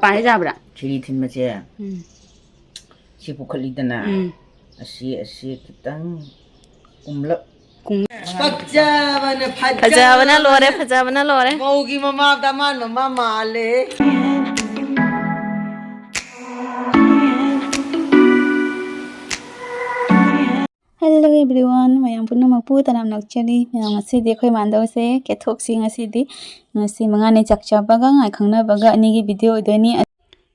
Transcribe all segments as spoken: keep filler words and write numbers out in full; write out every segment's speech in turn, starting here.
ꯄꯥꯏ ꯌꯥꯕ꯭ꯔꯥ? ꯁꯤꯔꯤ ꯊꯤꯟꯕꯁꯦ, ꯎꯝ꯫ ꯁꯤ ꯄꯨꯈꯠꯂꯤꯗꯅ, ꯎꯝ꯫ ꯑꯁꯤ, ꯑꯁꯤ ꯈꯤꯇꯪ ꯀꯨꯝꯂꯞ꯫ ꯀꯨꯝ-, ꯄꯛꯆꯕꯅ ꯐꯖꯕꯅ ꯂꯣꯏꯔꯦ, ꯐꯖꯕꯅ ꯂꯣꯏꯔꯦ꯫ ꯃꯧꯒꯤ ꯃꯃꯥ ꯗꯃꯥꯟ ꯃꯃꯥ ꯃꯥꯜꯂꯦ꯫ Hello everyone, ꯃꯌꯥꯝ ꯄꯨꯝꯅꯃꯛꯄꯨ ꯇꯔꯥꯝꯅ ꯑꯣꯛꯆꯔꯤ꯫ ꯃꯌꯥꯝ, ꯉꯁꯤꯗꯤ ꯑꯩꯈꯣꯏ ꯃꯥꯟꯗꯧꯁꯦ ꯀꯦꯊꯣꯛꯁꯤ꯫ ꯉꯁꯤꯗꯤ, ꯉꯁꯤ ꯃꯉꯥꯅꯤ ꯆꯥꯛ ꯆꯥꯕꯒ ꯉꯥꯏ ꯈꯪꯅꯕꯒ ꯑꯅꯤꯒꯤ video ꯑꯣꯏꯗꯣꯏꯅꯤ꯫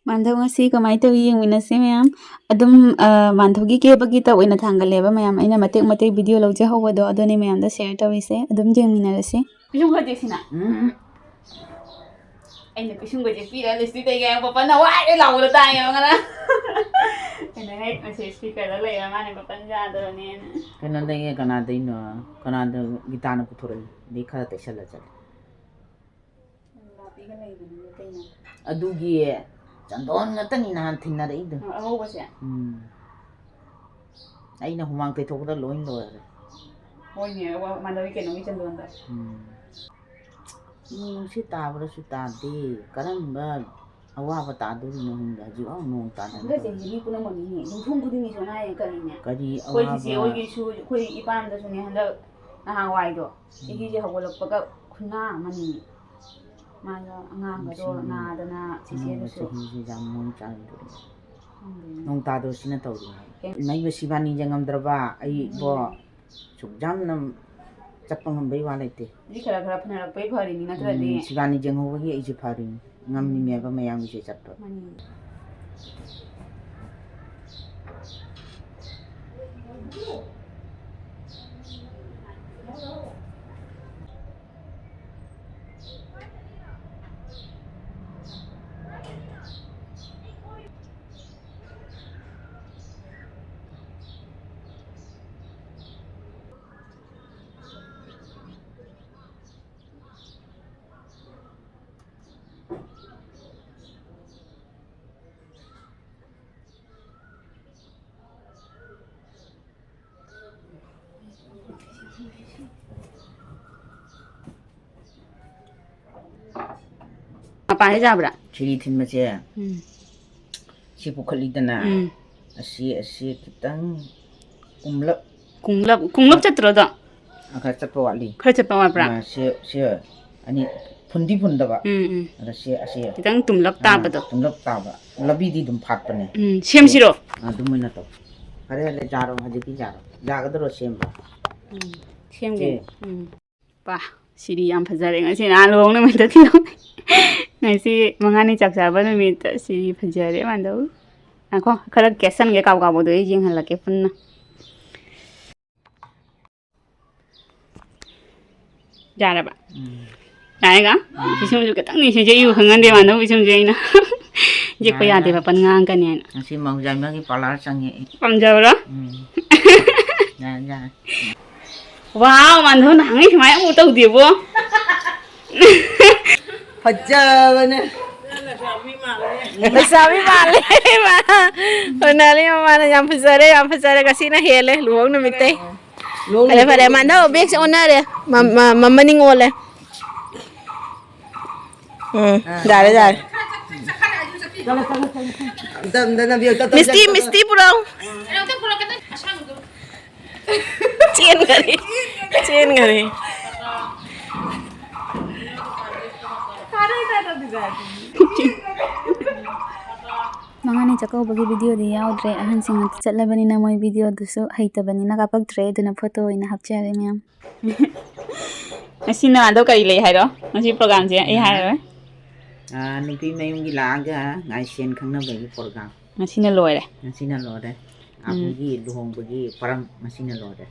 ꯃꯥꯟꯗꯧ ꯉꯁꯤ ꯀꯃꯥꯏꯅ ꯇꯧꯏ ꯌꯦꯡꯃꯤꯟꯅꯁꯤ ꯃꯌꯥꯝ꯫ ꯑꯗꯨꯝ, ꯑ, ꯃꯥꯟꯗꯧꯒꯤ ꯀꯦꯕꯒꯤ ꯇꯧ ꯑꯣꯏꯅ ꯊꯥꯡꯒꯠꯂꯦꯕ ꯃꯌꯥꯝ꯫ ꯑꯩꯅ ꯃꯇꯦꯛ ꯃꯇꯦꯛ video ꯂꯧꯖꯍꯧꯕꯗꯣ ꯑꯗꯨꯅꯤ ꯃꯌꯥꯝꯗ share ꯇꯧꯔꯤꯁꯦ꯫ ꯑꯗꯨꯝ ꯌꯦꯡꯃꯤꯟꯅꯔꯁꯤ꯫ ꯄꯤꯁꯨꯝ ꯈꯣꯏꯗꯦ ꯁꯤꯅ꯫ ꯎꯝ꯫ ꯑꯩꯅ ꯄꯤꯁꯨꯝꯒꯁꯦ ꯄꯤꯔꯒ lipstick ꯇꯩꯒꯦ ꯍꯥꯏꯕ ꯄꯄꯟꯅ ꯋꯥꯏ ꯂꯥꯎꯕꯗꯣ ꯇꯥꯏꯌꯦꯕ ꯉꯔꯥꯡ꯫ ꯑꯩꯅ ꯍꯦꯛ ꯉꯁꯤ speaker ꯗ ꯂꯩꯔ ꯃꯥꯅ ꯄꯄꯟ ꯌꯥꯗꯕꯅꯦꯅ꯫ ꯀꯩꯅꯣꯗꯒꯤ ꯀꯅꯥꯗꯩꯅꯣ? ꯀꯅꯥꯗ ꯒꯤꯇꯥꯅ ꯄꯨꯊꯣꯔꯛꯏ? ꯑꯗꯩ ꯈꯔ ꯇꯩꯁꯜꯂ ꯆꯠꯂꯦ꯫ ꯂꯥꯛꯄꯤꯒ ꯂꯩꯕꯅꯤꯅ ꯀꯩꯅꯣ? ꯑꯗꯨꯒꯤ ꯆꯟꯗꯣꯟ ꯉꯥꯛꯇꯅꯤ ꯅꯍꯥꯟ ꯊꯦꯡꯅꯔꯛꯏꯗꯣ꯫ ꯑ, ꯑꯉꯧꯕꯁꯦ? ꯎꯝ꯫ ꯑꯩꯅ ꯍꯨꯃꯥꯡ ꯇꯩꯊꯣꯛꯄꯗ ꯂꯣꯏ ꯂꯣꯏꯔꯦ꯫ ꯍꯣꯏꯅꯦ, ꯃꯥꯟꯗꯧꯒꯤ ꯀꯩꯅꯣꯒꯤ ꯆꯟꯗꯣꯟꯗꯣ꯫ ꯎꯝ꯫ ꯅꯣꯡꯁꯤ ꯇꯥꯕ꯭ꯔꯁꯨ ꯇꯥꯗꯦ꯫ ꯀꯔꯝꯕ ꯑꯋꯥꯕ ꯇꯥꯗꯣꯔꯤꯅꯣ ꯈꯪꯗꯦ꯫ ꯍꯧꯖꯤꯛꯐꯥꯎ ꯅꯣꯡ ꯇꯥꯗꯅ ꯍꯟꯗꯛ ꯆꯍꯤꯁꯤ ꯃꯤ ꯄꯨꯝꯅꯃꯛꯅꯤꯅꯦ꯫ ꯌꯨꯝꯊꯣꯡ ꯈꯨꯗꯤꯡꯒꯤ ꯁꯨꯃꯥꯏꯅ ꯀꯔꯤꯅꯦ? ꯀꯔꯤ ꯑꯩꯈꯣꯏ ꯆꯤꯆꯦ ꯑꯋꯥꯕ? ꯍꯣꯏꯒꯤꯁꯨ, ꯑꯩꯈꯣꯏ ꯏꯄꯥꯝꯗꯁꯨꯅꯦ ꯍꯟꯗꯛ ꯅꯍꯥꯟꯋꯥꯏꯗꯣ꯫ ꯎꯝ꯫ ꯆꯍꯤꯁꯦ ꯍꯧꯒꯠꯂꯛꯄꯒ ꯈꯨꯅꯥ ꯑꯃꯅꯤ꯫ ꯃꯥꯒ ꯑꯉꯥꯡꯒꯗꯣ ꯅꯨꯡꯁꯤꯅꯦ꯫ ꯅꯥꯗꯅ ꯑꯅꯧꯕ ꯆꯤꯆꯦꯗꯨꯁꯨ꯫ ꯆꯍꯤꯁꯦ ꯌꯥꯝ ꯃꯑꯣꯡ ꯆꯥꯡꯗꯣꯔꯤ꯫ ꯈꯪꯗꯦꯅꯦ꯫ ꯅꯣꯡ ꯇꯥꯗꯕꯁꯤꯅ ꯇꯧꯔꯤꯅꯦ꯫ ꯀꯩꯝ ꯏꯃꯥ ꯏꯕꯦꯝꯃ ꯁꯤꯕꯥꯅꯤ ꯌꯦꯡꯉꯝꯗ꯭ꯔꯕ ꯑꯩꯕꯣ꯫ ꯎꯝ꯫ ꯁꯨꯛ ꯌꯥꯝꯅ ꯆꯠꯄ ꯉꯝꯕꯩ ꯋꯥ ꯂꯩꯇꯦ꯫ ꯍꯧꯖꯤꯛ ꯈꯔ ꯈꯔ ꯐꯅꯔꯛꯄꯩ ꯐꯔꯤꯅꯤ, ꯅꯠꯇ꯭ꯔꯗꯤ꯫ ꯎꯝ, ꯁꯤꯕꯥꯅꯤ ꯌꯦꯡꯍꯧꯕꯒꯤ ꯑꯩꯁꯦ ꯐꯔꯤꯅꯤ, ꯉꯝꯃꯤꯅꯦꯕ ꯃꯌꯥꯝꯒꯤꯁꯦ ꯆꯠꯄ꯫ ꯃꯥꯅꯤ꯫ ꯄꯥꯟꯁꯦ ꯌꯥꯕ꯭ꯔꯥ? ꯁꯤꯔꯤ ꯊꯤꯟꯕꯁꯦ, ꯎꯝ꯫ ꯁꯤ ꯄꯨꯈꯠꯂꯤꯗꯅ, ꯎꯝ꯫ ꯑꯁꯤ, ꯑꯁꯤ ꯈꯤꯇꯪ ꯀꯨꯝꯂꯞ꯫ ꯀꯨꯡꯂꯞ, ꯀꯨꯡꯂꯞ ꯆꯠꯇ꯭ꯔꯣ ꯑꯗꯣ? ꯑ, ꯈꯔ ꯆꯠꯄ ꯋꯥꯠꯂꯤ꯫ ꯈꯔ ꯆꯠꯄ ꯋꯥꯠꯄ꯭ꯔꯥ? ꯑ, ꯁꯤ, ꯁꯤ ꯑꯅꯤ ꯐꯨꯟꯗꯤ ꯐꯨꯟꯗꯕ꯫ ꯎꯝ, ꯎꯝ꯫ ꯑꯗ ꯁꯤ, ꯑꯁꯤ, ꯈꯤꯇꯪ ꯇꯨꯝꯂꯞ ꯑ, ꯇꯥꯕꯗꯣ꯫ ꯇꯨꯝꯂꯞ ꯇꯥꯕ꯫ ꯂꯝꯕꯤꯗꯤ ꯑꯗꯨꯝ ꯐꯥꯠꯄꯅꯦ꯫ ꯎꯝ, ꯁꯦꯝꯁꯤꯔꯣ? ꯑ, ꯑꯗꯨꯃꯥꯏꯅ ꯇꯧ꯫ ꯐꯔꯦ, ꯐꯔꯦ, ꯌꯥꯔꯣ, ꯍꯧꯖꯤꯛꯇꯤ ꯌꯥꯔꯣ꯫ ꯌꯥꯒꯗ꯭ꯔꯣ ꯁꯦꯝꯕ? ꯎꯝ, ꯁꯦꯝꯒꯦ꯫ ꯁꯦ꯫ ꯎꯝ꯫ ꯄꯥ, ꯁꯤꯔꯤ ꯌꯥꯝ ꯐꯖꯔꯦ ꯉꯁꯤ꯫ ꯅꯍꯥꯟ ꯂꯨꯍꯣꯡ ꯅꯨꯃꯤꯠꯇ ꯊꯤꯜꯂꯝꯃꯦ꯫ ꯉꯁꯤ ꯃꯉꯥꯅꯤ ꯆꯥꯛ ꯆꯥꯕ ꯅꯨꯃꯤꯠꯇ ꯁꯤꯔꯤ ꯐꯖꯔꯦ, ꯃꯥꯟꯗꯧ꯫ ꯉꯥꯏꯈꯣ, ꯈꯔ ꯀꯦꯠꯁꯟꯒꯦ, ꯀꯥꯎ ꯀꯥꯎꯕꯗꯣ ꯑꯩ ꯌꯦꯡꯍꯜꯂꯛꯀꯦ ꯄꯨꯟꯅ꯫ ꯌꯥꯔꯕ? ꯎꯝ꯫ ꯌꯥꯔꯦꯒ? ꯎꯝ꯫ ꯄꯤꯁꯨꯝꯁꯨ ꯈꯤꯇꯪ ꯅꯤꯡꯁꯤꯡ ꯌꯦꯛꯏꯕ ꯈꯪꯍꯟꯗꯦ, ꯃꯥꯟꯗꯧ ꯄꯤꯁꯨꯝꯁꯦ ꯑꯩꯅ꯫ ꯌꯦꯛꯄ ꯌꯥꯔꯦ, ꯌꯥꯗꯦꯕ, ꯌꯥꯔꯦ꯫ ꯄꯟ ꯉꯥꯡꯉꯛꯀꯅꯤ ꯍꯥꯏꯅ꯫ ꯉꯁꯤ ꯃꯧꯖꯥꯏꯃꯒꯤ parlour ꯆꯪꯉꯦ ꯑꯩ꯫ ꯄꯥꯝꯖꯕ꯭ꯔꯣ? ꯎꯝ꯫ ꯌꯥꯔꯦ, ꯌꯥꯔꯦ꯫ ꯋꯥꯎ, ꯃꯥꯟꯗꯧ ꯅꯍꯥꯟꯉꯩ ꯁꯨꯃꯥꯏꯅ ꯑꯃꯨꯛ ꯇꯧꯗꯦꯕꯣ꯫ ꯐꯖꯕꯅꯦ꯫ ꯂꯩꯁꯥꯕꯤ ꯃꯥꯜꯂꯦ, ꯏꯃꯥ꯫ ꯁꯣꯅꯥꯂꯤ ꯃꯃꯥꯅ ꯌꯥꯝ ꯐꯖꯔꯦ, ꯌꯥꯝ ꯐꯖꯔꯦ, ꯉꯁꯤꯅ ꯍꯦꯜꯂꯦ ꯂꯨꯍꯣꯡ ꯅꯨꯃꯤꯠꯇꯩ꯫ ꯐꯔꯦ, ꯐꯔꯦ, ꯃꯥꯟꯗꯧ backꯁꯦ ꯑꯣꯟꯅꯔꯦ꯫ ꯃ-, ꯃ-, ꯃ-, ꯃꯅꯤꯡ ꯑꯣꯜꯂꯦ꯫ ꯎꯝ, ꯑꯥ, ꯌꯥꯔꯦ, ꯌꯥꯔꯦ꯫ ꯆꯠꯂꯣ, ꯆꯠꯂꯣ, ꯆꯠꯂꯣ, ꯆꯠꯂꯣ꯫ ꯑꯝꯇ, ꯑꯝꯇ ꯅꯝꯕꯤꯌꯨ, ꯑꯝꯇ, ꯑꯝꯇ, ꯃꯤꯁꯇꯤ, ꯑꯝꯇ, ꯑꯝꯇ꯫ ꯃꯤꯁꯇꯤ ꯄꯨꯔꯛꯑꯣ꯫ ꯆꯦꯟꯈꯔꯦ꯫ ꯆꯦꯟꯈꯔꯦ꯫ ꯃꯉꯥꯅꯤ ꯆꯥꯛꯀꯧꯕꯒꯤ videoꯗꯤ ꯌꯥꯎꯗ꯭ꯔꯦ꯫ ꯑꯍꯟꯁꯤꯡ ꯉꯥꯛꯇ ꯆꯠꯂꯕꯅꯤꯅ ꯃꯣꯏ videoꯗꯨꯁꯨ ꯍꯩꯇꯕꯅꯤꯅ ꯀꯥꯞꯄꯛꯇ꯭ꯔꯦ꯫ ꯑꯗꯨꯅ photo ꯑꯣꯏꯅ ꯍꯥꯞꯆꯔꯦ ꯃꯌꯥꯝ꯫ ꯉꯁꯤ ꯅꯣꯡꯉꯥꯟꯗꯧ ꯀꯔꯤ ꯂꯩ ꯍꯥꯏꯔꯣ? ꯉꯁꯤ programꯁꯦ ꯑꯩ ꯍꯥꯏꯔꯔꯣꯏ꯫ ꯑꯥ, ꯅꯨꯄꯤ ꯃꯌꯨꯝꯒꯤ ꯂꯥꯛꯑꯒ ꯉꯥꯏꯁꯦꯟ ꯈꯪꯅꯕꯒꯤ program꯫ ꯉꯁꯤꯅ ꯂꯣꯏꯔꯦ꯫ ꯉꯁꯤꯅ ꯂꯣꯏꯔꯦ꯫ ꯎꯝ꯫ ꯑꯕꯨꯒꯤ ꯂꯨꯍꯣꯡꯕꯒꯤ ꯄꯔꯝ ꯉꯁꯤꯅ ꯂꯣꯏꯔꯦ꯫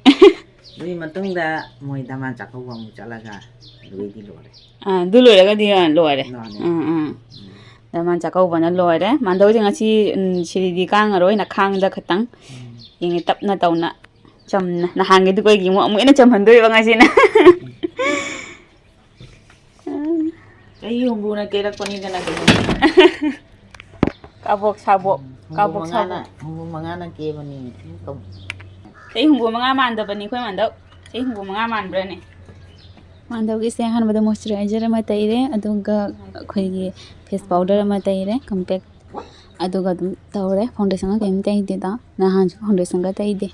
ꯑꯗꯨꯒꯤ ꯃꯇꯨꯡꯗ ꯃꯣꯏ ꯗꯃꯥꯟ ꯆꯥꯛꯀꯧꯕ ꯑꯃꯨꯛ ꯆꯠꯂꯒ ꯑꯗꯨꯗꯩꯗꯤ ꯂꯣꯏꯔꯦ꯫ ꯑꯥ, ꯑꯗꯨ ꯂꯣꯏꯔꯒꯗꯤ, ꯑꯥ, ꯂꯣꯏꯔꯦ꯫ ꯂꯣꯏꯔꯦ꯫ ꯑꯥ, ꯑꯥ꯫ ꯎꯝ꯫ ꯗꯃꯥꯟ ꯆꯥꯛꯀꯧꯕꯅ ꯂꯣꯏꯔꯦ꯫ ꯃꯥꯟꯗꯧꯁꯦ ꯉꯁꯤ, ꯎꯝ, ꯁꯤꯔꯤꯗꯤ ꯀꯥꯡꯉꯔꯣꯏꯅ ꯈꯥꯡꯗ ꯈꯇꯪ ꯎꯝ꯫ ꯌꯦꯡꯉꯦ, ꯇꯞꯅ ꯇꯧꯅ꯫ ꯆꯝꯅ꯫ ꯅꯍꯥꯟꯒꯤꯗꯨ ꯑꯩꯒꯤ ꯑꯃꯨꯛ, ꯑꯃꯨꯛ ꯍꯦꯟꯅ ꯆꯝꯍꯟꯗꯣꯔꯤꯕ ꯉꯁꯤꯅ꯫ ꯆꯍꯤ ꯍꯨꯝꯐꯨꯅ ꯀꯦꯔꯛꯄꯅꯤꯗꯅ ꯀꯩꯅꯣ꯫ ꯀꯥꯕꯣꯛ ꯁꯥꯕꯣꯛ, ꯎꯝ, ꯍꯨꯝꯐꯨ ꯀꯥꯕꯣꯛ ꯃꯉꯥꯅ, ꯁꯥꯕꯣꯛ꯫ ꯍꯨꯝꯐꯨ ꯃꯉꯥꯅ ꯀꯦꯕꯅꯤ꯫ ꯆꯍꯤ ꯍꯨꯝꯐꯨ ꯃꯉꯥ ꯃꯥꯟꯗꯕꯅꯤ ꯑꯩꯈꯣꯏ ꯃꯥꯟꯗꯧ꯫ ꯆꯍꯤ ꯍꯨꯝꯐꯨ ꯃꯉꯥ ꯃꯥꯟꯕ꯭ꯔꯅꯦ? ꯃꯥꯟꯗꯧꯒꯤꯁꯦ ꯑꯍꯥꯟꯕꯗ moisturizer ꯑꯃ ꯇꯩꯔꯦ, ꯑꯗꯨꯒ ꯑꯩꯈꯣꯏꯒꯤ face powder ꯑꯃ ꯇꯩꯔꯦ, compact, ꯑꯗꯨꯒ ꯑꯗꯨꯝ ꯇꯧꯔꯦ꯫ Foundationꯒ ꯀꯩꯝ ꯇꯩꯗꯦꯗ, ꯅꯍꯥꯟꯁꯨ foundationꯒ ꯇꯩꯗꯦ꯫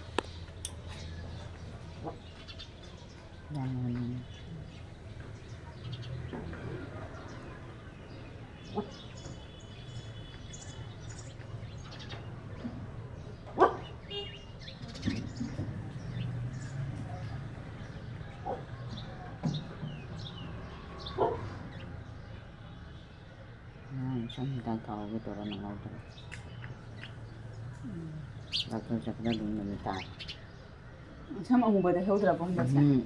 ꯑꯉꯥꯡ ꯁꯝ ꯍꯤꯗꯥꯛ ꯊꯥꯎꯒꯦ ꯇꯧꯔ ꯅꯪꯍꯧꯗ꯭ꯔꯦ꯫ ꯗꯥꯛꯇꯔ ꯆꯠꯄꯗ ꯑꯗꯨꯝ ꯅꯨꯃꯤꯠ ꯇꯥꯔꯦ꯫ ꯁꯝ ꯑꯃꯨꯕ ꯇꯩꯍꯧꯗ꯭ꯔꯕꯣ ꯍꯟꯗꯛꯁꯦ? ꯎꯝ꯫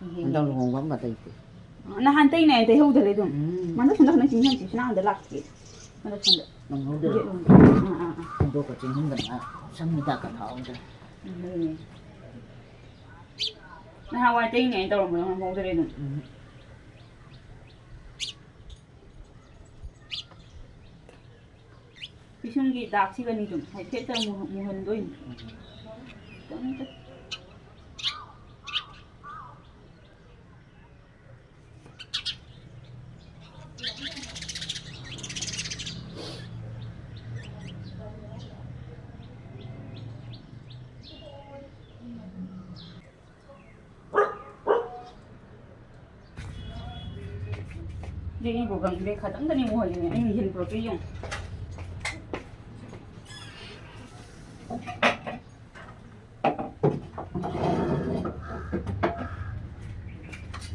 ꯏꯍꯦ꯫ ꯍꯟꯗꯛ ꯂꯨꯍꯣꯡꯕ ꯑꯃ ꯇꯩꯗꯦ꯫ ꯅꯍꯥꯟ ꯇꯩꯅꯦ, ꯇꯩꯍꯧꯗꯔꯦ ꯑꯗꯨꯝ꯫ ꯎꯝ꯫ ꯃꯥ ꯍꯟꯗꯛ, ꯍꯟꯗꯛ ꯅꯆꯤꯟ ꯍꯥꯏꯁꯦ ꯁꯅꯥꯍꯟꯗ ꯂꯥꯛꯇꯦ꯫ ꯍꯟꯗꯛ ꯁꯣꯝꯗ꯫ ꯅꯪꯍꯧꯗꯔꯦ꯫ ꯒꯦꯠ ꯂꯣꯝꯗ꯫ ꯑꯥ, ꯑꯥ, ꯑꯥ꯫ ꯍꯟꯗꯣꯛꯀ ꯆꯦꯟꯁꯤꯟꯗꯅ ꯁꯝ ꯍꯤꯗꯥꯛꯀ ꯊꯥꯍꯧꯗ꯭ꯔꯦ꯫ ꯑꯗꯨꯅꯦ꯫ ꯅꯍꯥꯟꯋꯥꯏ ꯇꯩꯅꯦ ꯇꯧꯔꯝꯕꯗꯣ ꯉꯝꯍꯧꯗꯔꯦ ꯑꯗꯨꯝ꯫ ꯎꯝ꯫ ꯄꯤꯁꯨꯝꯒꯤ ꯗꯥꯛꯁꯤꯒꯅꯤ ꯑꯗꯨꯝ ꯍꯥꯏꯐꯦꯠꯇ ꯃꯨ-, ꯃꯨꯍꯟꯗꯣꯏꯅꯤ꯫ ꯈꯤꯇꯪ ꯈꯤꯇꯪ꯫ ꯁꯤꯗꯤ ꯑꯩꯕꯨ ꯈꯪꯗꯦ, ꯈꯇꯪꯗꯅꯤ ꯃꯨꯍꯜꯂꯤꯅꯦ꯫ ꯑꯩꯅ ꯍꯦꯟ ꯄꯨꯔꯛꯄ ꯌꯦꯡꯉꯨ꯫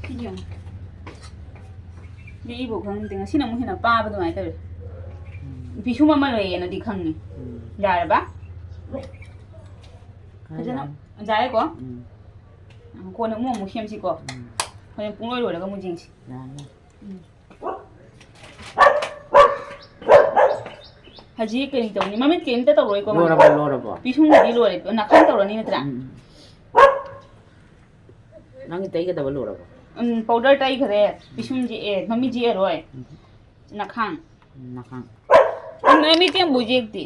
ꯁꯤ ꯌꯦꯡꯉꯨ꯫ ꯁꯤꯗꯤ ꯑꯩꯕꯨ ꯈꯪꯗꯦ, ꯉꯁꯤꯅ ꯑꯃꯨꯛ ꯍꯦꯟꯅ ꯄꯥꯕ ꯑꯗꯨꯃꯥꯏꯅ ꯇꯧꯔꯦ꯫ ꯎꯝ꯫ ꯄꯤꯁꯨꯝ ꯑꯃ ꯂꯩꯌꯦꯅꯗꯤ ꯈꯪꯉꯤ꯫ ꯎꯝ꯫ ꯌꯥꯔꯕ? ꯈꯔ ꯐꯖꯅ ꯌꯥꯔꯦ꯫ ꯌꯥꯔꯦꯀꯣ? ꯎꯝ꯫ ꯎꯝ, ꯀꯣꯟꯅ ꯑꯃꯨꯛ ꯑꯃꯨꯛ ꯁꯦꯝꯁꯤꯀꯣ꯫ ꯎꯝ꯫ ꯍꯣꯔꯦꯟ ꯄꯨꯡꯂꯣꯏ ꯂꯣꯏꯔꯒ ꯑꯃꯨꯛ ꯌꯦꯡꯁꯤ꯫ ꯌꯥꯔꯦ, ꯌꯥꯔꯦ꯫ ꯎꯝ꯫ ꯍꯧꯖꯤꯛ ꯀꯔꯤ ꯇꯧꯅꯤ? ꯃꯃꯤꯠ ꯀꯔꯤꯝꯇ ꯇꯧꯔꯣꯏꯀꯣ, ꯃꯥ? ꯂꯣꯏꯔꯕꯣ, ꯂꯣꯏꯔꯕꯣ? ꯄꯤꯁꯨꯝꯒꯤꯗꯤ ꯂꯣꯏꯔꯦ꯫ ꯅꯥꯈꯥꯡ ꯇꯧꯔꯅꯤ ꯅꯠꯇ꯭ꯔꯥ? ꯎꯝ, ꯎꯝ꯫ ꯅꯪꯒꯤ ꯇꯩꯒꯗꯕ ꯂꯣꯏꯔꯕꯣ? ꯎꯝ, powder ꯇꯩꯈꯔꯦ꯫ ꯄꯤꯁꯨꯝ ꯌꯦꯛꯑꯦ, ꯃꯃꯤꯠ ꯌꯦꯛꯑꯔꯣꯏ꯫ ꯎꯝ꯫ ꯅꯥꯈꯥꯡ꯫ ꯎꯝ, ꯅꯥꯈꯥꯡ꯫ ꯎꯝ, ꯃꯃꯤꯠ ꯌꯦꯛꯄꯨ ꯌꯦꯛꯇꯦ꯫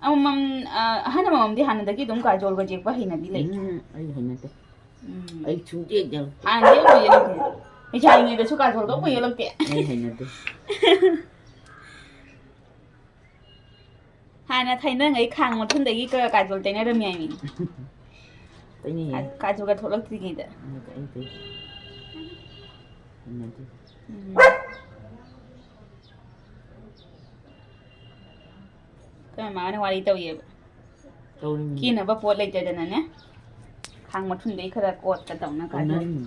ꯑꯃꯃꯝ, ꯑ, ꯑꯍꯟ ꯑꯃꯃꯝꯗꯤ ꯍꯥꯟꯅꯗꯒꯤ ꯑꯗꯨꯝ ꯀꯥꯖꯣꯜꯒ ꯌꯦꯛꯄ ꯍꯩꯅꯕꯤ ꯂꯩ꯫ ꯎꯝ, ꯑꯩ ꯍꯩꯅꯗꯦ꯫ ꯎꯝ꯫ ꯑꯩ ꯁꯨꯡꯌꯦꯛ ꯌꯦꯛ-, ꯍꯥꯟꯅꯗꯤ ꯑꯗꯨꯝ ꯌꯦꯛꯂꯝꯗꯦ꯫ ꯂꯩꯁꯥꯔꯤꯉꯩꯗꯁꯨ ꯀꯥꯖꯣꯜꯗꯣ ꯑꯃꯨꯛ ꯌꯦꯛꯂꯛꯇꯦ꯫ ꯑꯩ ꯍꯩꯅꯗꯦ꯫ ꯍꯥꯟꯅ ꯊꯥꯏꯅꯉꯩ ꯈꯥꯡ ꯃꯊꯨꯟꯗꯒꯤ ꯀ-, ꯀꯥꯖꯣꯜ ꯇꯩꯅꯔꯝꯃꯤ ꯍꯥꯏꯅꯤ꯫ ꯇꯩꯅꯩꯌꯦ꯫ ꯀꯥ-, ꯀꯥꯖꯣꯜꯒ ꯊꯣꯛꯂꯛꯇ꯭ꯔꯤꯉꯩꯗ꯫ ꯑꯩ ꯇꯩ-, ꯍꯩꯅꯗꯦ꯫ ꯎꯝ꯫ ꯑꯩꯈꯣꯏ ꯃꯃꯥꯅ ꯋꯥꯔꯤ ꯇꯧꯏꯌꯦꯕ꯫ ꯇꯧꯔꯤꯃꯤ꯫ ꯀꯦꯅꯕ ꯄꯣꯠ ꯂꯩꯇꯗꯅꯅꯦ꯫ ꯈꯥꯡ ꯃꯊꯨꯟꯗꯩ ꯈꯔ ꯀꯣꯠꯀ ꯇꯧꯅ ꯀꯥꯖꯣꯜ꯫ ꯇꯧꯅꯔꯤꯃꯤ꯫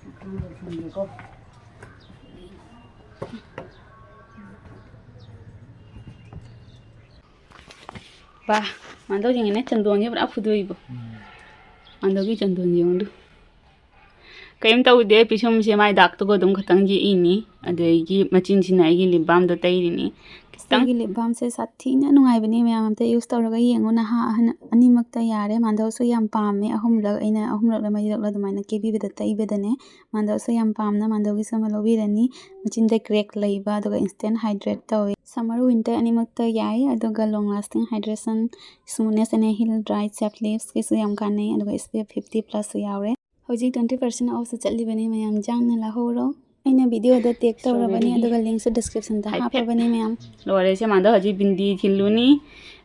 ꯃꯊꯪ ꯂꯣꯏꯁꯤꯟꯒꯦꯀꯣ꯫ ꯕꯥ, ꯃꯥꯟꯗꯧ ꯌꯦꯡꯉꯤꯅꯦ, ꯆꯟꯗꯣꯟꯁꯦ ꯄꯨꯔꯥ ꯐꯨꯗꯣꯛꯏꯕꯣ꯫ ꯎꯝ꯫ ꯃꯥꯟꯗꯧꯒꯤ ꯆꯟꯗꯣꯟ ꯌꯦꯡꯉꯨꯗꯨ꯫ ꯀꯩꯝ ꯇꯧꯗꯦ, ꯄꯤꯁꯨꯝꯁꯦ ꯃꯥꯏ ꯗꯥꯛꯇꯨꯒ ꯑꯗꯨꯝ ꯈꯇꯪ ꯌꯦꯛꯏꯅꯤ꯫ ꯑꯗꯒꯤ ꯃꯆꯤꯟꯁꯤꯅ ꯑꯩꯒꯤ lip balmꯗꯣ ꯇꯩꯔꯤꯅꯤ꯫ ꯈꯤꯇꯪ ꯑꯩꯒꯤ lip balmꯁꯦ ꯁꯥꯊꯤꯅ ꯅꯨꯡꯉꯥꯏꯕꯅꯦ, ꯃꯌꯥꯝ ꯑꯝꯇ use ꯇꯧꯔꯒ ꯌꯦꯡꯉꯨ꯫ ꯅꯍꯥ ꯑꯍꯟ ꯑꯅꯤꯃꯛꯇ ꯌꯥꯔꯦ꯫ ꯃꯥꯟꯗꯧꯁꯨ ꯌꯥꯝ ꯄꯥꯝꯃꯦ, ꯑꯍꯨꯝꯂꯛ, ꯑꯩꯅ ꯑꯍꯨꯝꯂꯛꯂ ꯃꯔꯤꯔꯛꯂ ꯑꯗꯨꯃꯥꯏꯅ ꯀꯦꯕꯤꯕꯗ ꯇꯩꯕꯗꯅꯦ꯫ ꯃꯥꯟꯗꯧꯁꯨ ꯌꯥꯝ ꯄꯥꯝꯅ ꯃꯥꯟꯗꯧꯒꯤꯁꯨ ꯑꯃ ꯂꯧꯕꯤꯔꯅꯤ꯫ ꯃꯆꯤꯟꯗ crack ꯂꯩꯕ, ꯑꯗꯨꯒ instant hydrate ꯇꯧꯋꯦ꯫ Summer winter ꯑꯅꯤꯃꯛꯇ ꯌꯥꯏ, ꯑꯗꯨꯒ long lasting hydration, smoothness and a heal dry chapped lipsꯀꯤꯁꯨ ꯌꯥꯝ ꯀꯥꯟꯅꯩ, ꯑꯗꯨꯒ SPF fifty plusꯁꯨ ꯌꯥꯎꯔꯦ꯫ ꯍꯧꯖꯤꯛ twenty percent offꯁꯨ ꯆꯠꯂꯤꯕꯅꯤ ꯃꯌꯥꯝ, ꯆꯪꯅ ꯂꯧꯍꯧꯔꯣ꯫ ꯑꯩꯅ videoꯗ tag ꯇꯧꯔꯕꯅꯤ, strawberryꯒꯤ ꯑꯗꯨꯒ linkꯁꯨ descriptionꯗ high fat ꯍꯥꯞꯄꯕꯅꯤ ꯃꯌꯥꯝ꯫ ꯂꯣꯏꯔꯦ, ꯁꯦ ꯃꯥꯟꯗꯧ ꯍꯧꯖꯤꯛ ꯕꯤꯟꯗꯤ ꯊꯤꯜꯂꯨꯅꯤ,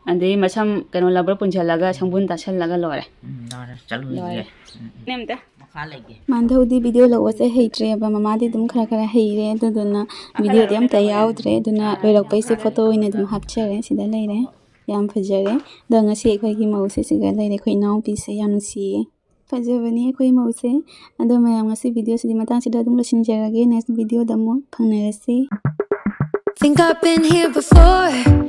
ꯑꯗꯩ ꯃꯁꯝ ꯀꯩꯅꯣ rubber ꯄꯨꯟꯁꯤꯜꯂꯒ ꯁꯪꯕꯨꯟ ꯇꯥꯁꯜꯂꯒ ꯂꯣꯏꯔꯦ꯫ ꯎꯝ, ꯂꯣꯏꯔꯦ, ꯆꯠꯂꯨꯔꯤꯒꯦ꯫ ꯂꯣꯏꯔꯦ꯫ ꯎꯝ, ꯎꯝ꯫ ꯅꯦ ꯑꯝꯇ꯫ ꯃꯈꯥ ꯂꯩꯒꯦ꯫ ꯃꯥꯟꯗꯧꯗꯤ video ꯂꯧꯕꯁꯦ ꯍꯩꯇ꯭ꯔꯦꯕ, ꯃꯃꯥꯗꯤ ꯑꯗꯨꯝ ꯈꯔ ꯈꯔ ꯍꯩꯔꯦ, ꯑꯗꯨꯗꯨꯅ videoꯗꯤ ꯑꯝꯇ ꯌꯥꯎꯗ꯭ꯔꯦ, ꯑꯗꯨꯅ ꯂꯣꯏꯔꯛꯄꯩꯁꯦ photo ꯑꯣꯏꯅ ꯑꯗꯨꯝ ꯍꯥꯞꯆꯔꯦ꯫ ꯁꯤꯗ ꯂꯩꯔꯦ, ꯌꯥꯝ ꯐꯖꯔꯦ꯫ ꯑꯗꯣ ꯉꯁꯤ ꯑꯩꯈꯣꯏꯒꯤ ꯃꯧꯁꯦ ꯁꯤꯒ ꯂꯩꯔꯦ, ꯑꯩꯈꯣꯏ ꯏꯅꯥꯎꯄꯤꯁꯦ ꯌꯥꯝ ꯅꯨꯡꯁꯤꯌꯦ꯫ ꯐꯖꯕꯅꯤ ꯑꯩꯈꯣꯏ ꯃꯧꯁꯦ꯫ ꯑꯗꯣ ꯃꯌꯥꯝ, ꯉꯁꯤ videoꯁꯤꯗꯤ ꯃꯇꯥꯡꯁꯤꯗ ꯑꯗꯨꯝ ꯂꯣꯏꯁꯤꯟꯖꯔꯒꯦ, next videoꯗ ꯑꯃꯨꯛ ꯐꯪꯅꯔꯁꯤ꯫ Think I've been here before.